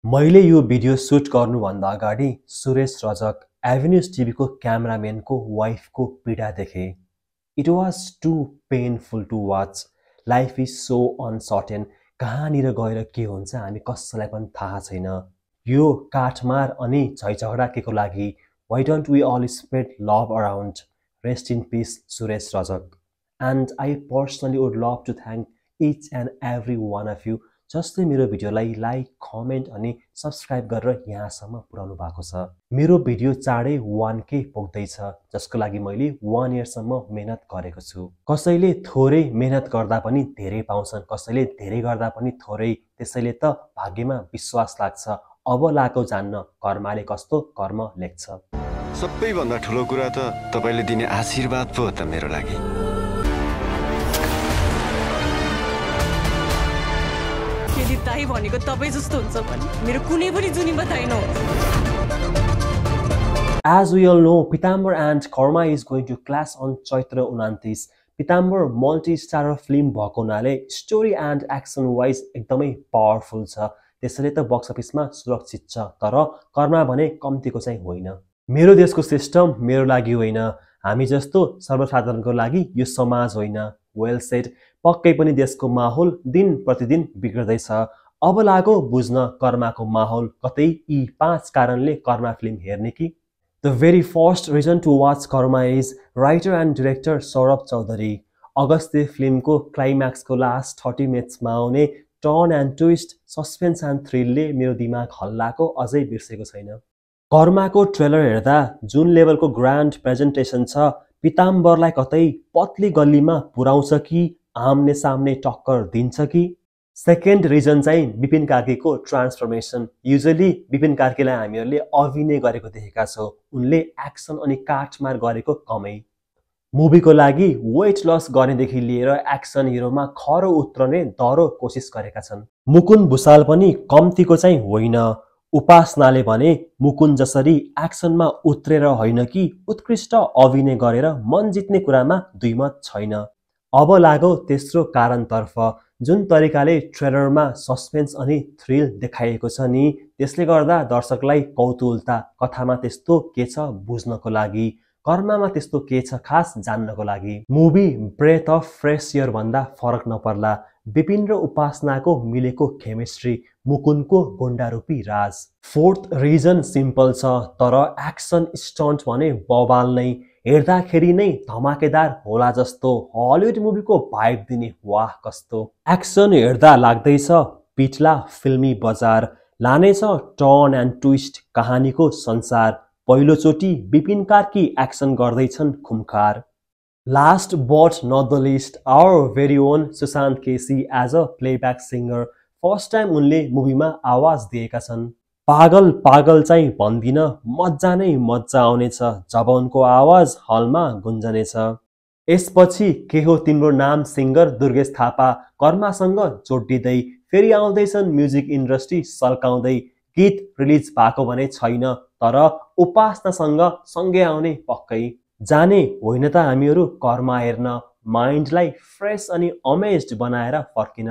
मैले यो video shoot गर्नुभन्दा अगाडि सुरेश रजक एभेन्यूज टिभीको क्यामेराम्यानको वाइफको पीडा देखे। It was too painful to watch. Life is so uncertain. कहाँनिर गएर के हुन्छ हामी कसैलाई पनि थाहा छैन। यो काठमार अनि झैझगडा केको लागि? Why don't we all spread love around? Rest in peace Suresh Rajak. And I personally would love to thank each and every one of you जसले मेरो भिडियोलाई लाइक, कमेन्ट अनि सब्सक्राइब गरेर यहाँसम्म पुर्याउनु भएको छ। मेरो भिडियो चाँडै 1K पुग्दैछ, जसको लागि मैले 1 इयरसम्म मेहनत गरेको छु। कसैले थोरै मेहनत गर्दा पनि धेरै पाउँछन्, कसैले धेरै गर्दा पनि थोरै। त्यसैले त भाग्यमा विश्वास लाग्छ। अब लागौ जान्न कर्मले कस्तो कर्म लेख्छ। सबैभन्दा ठुलो कुरा त तपाईले दिने आशीर्वाद पो हो त मेरो लागि। यदि दाइ भनेको तपाईँ जस्तो हुन्छ भने मेरो कुनै पनि जुनीमा दाइ नहुन्छ। As we all know, Pitambar and Karma is going to clash on Chaitra 29. Pitambar multi-starrer film भएको हुनाले स्टोरी एन्ड एक्सन वाइज एकदमै पावरफुल छ। त्यसैले त बक्स अफिसमा सुरक्षित छ। तर कर्मा भने कम्तीको चाहिँ होइन। मेरो देशको सिस्टम मेरो लागि होइन, हामी जस्तो सर्वसाधारणको लागि यो समाज होइन। Well shed. पक्कै पनि देशको माहौल दिन प्रतिदिन बिग्रदैछ। अब लागो बुझ्न कर्माको माहौल। कतै यी 5 कारणले कर्मा फिल्म हेर्ने कि? The very first reason to watch Karma is writer and director Saurabh Chaudhary. Agastya फिल्मको क्लाइम्याक्सको लास्ट 30 मिनट्समा आउने turn and twist, suspense and थ्रिलले मेरो दिमाग हल्लाको अझै बिर्सेको छैन। कर्माको ट्रेलर हेर्दा जुन लेभलको ग्रान्ड प्रेजेन्टेसन छ, पिताम्बरलाई कतै पतली गल्लीमा पुर्याउँछ कि आम्ने सामने टक्कर दिन्छ कि? सेकेन्ड रिजन चाहिँ विपिन कार्कीको ट्रान्सफर्मेसन। युजली विपिन कार्कीलाई हामीहरूले अभिनय गरेको देखेका छौँ, उनले एक्सन अनि काटमार गरेको कमै। मुभीको लागि वेट लस गर्नेदेखि लिएर एक्सन हिरोमा खरो उत्रने दह्रो कोसिस गरेका छन्। मुकुन्द भुसाल पनि कम्तीको चाहिँ होइन। उपासनाले भने मुकुन्द जसरी एक्सनमा उत्रेर होइन कि उत्कृष्ट अभिनय गरेर मन जित्ने कुरामा दुईमत छैन। अब लागौ तेस्रो कारणतर्फ। जुन तरिकाले ट्रेलरमा सस्पेन्स अनि थ्रिल देखाइएको छ नि, त्यसले गर्दा दर्शकलाई कौतूहलता, कथामा त्यस्तो के छ बुझ्नको लागि, कर्मामा त्यस्तो के छ खास जान्नको लागि। Movie breath of fresh air भन्दा फरक नपर्ला। विपिन र उपासनाको मिलेको केमिस्ट्री, मुकुन्दको गुण्डारूपी राज। फोर्थ रिजन सिम्पल छ, तर एक्सन स्टन्ट भने बवाल नै। हेर्दाखेरि नै धमाकेदार होला जस्तो हलिउड मुभीको भाइब दिने वाह कस्तो। एक्सन हेर्दा लाग्दैछ पिटला फिल्मी बजार, लानेछ टर्न एन्ड ट्विस्ट कहानीको संसार। पहिलोचोटि विपिन कार्की एक्सन गर्दैछन् खुमखार। Last but not the least, our very own Sushant KC as a playback singer. First time उनले मुभीमा आवाज दिएका छन्। पागल पागल चाहिँ भन्दिन, मजा नै मजा आउनेछ जब उनको आवाज हलमा गुन्जनेछ। यसपछि के हो तिम्रो नाम सिङ्गर दुर्गेश थापा कर्मासँग जोडिँदै फेरि आउँदैछन् म्युजिक इन्डस्ट्री सल्काउँदै। गीत रिलिज भएको भने छैन, तर उपासनासँग सँगै आउने पक्कै। जाने होइन त हामीहरू कर्मा हेर्न, माइन्डलाई फ्रेस अनि अमेज्ड बनाएर फर्किन।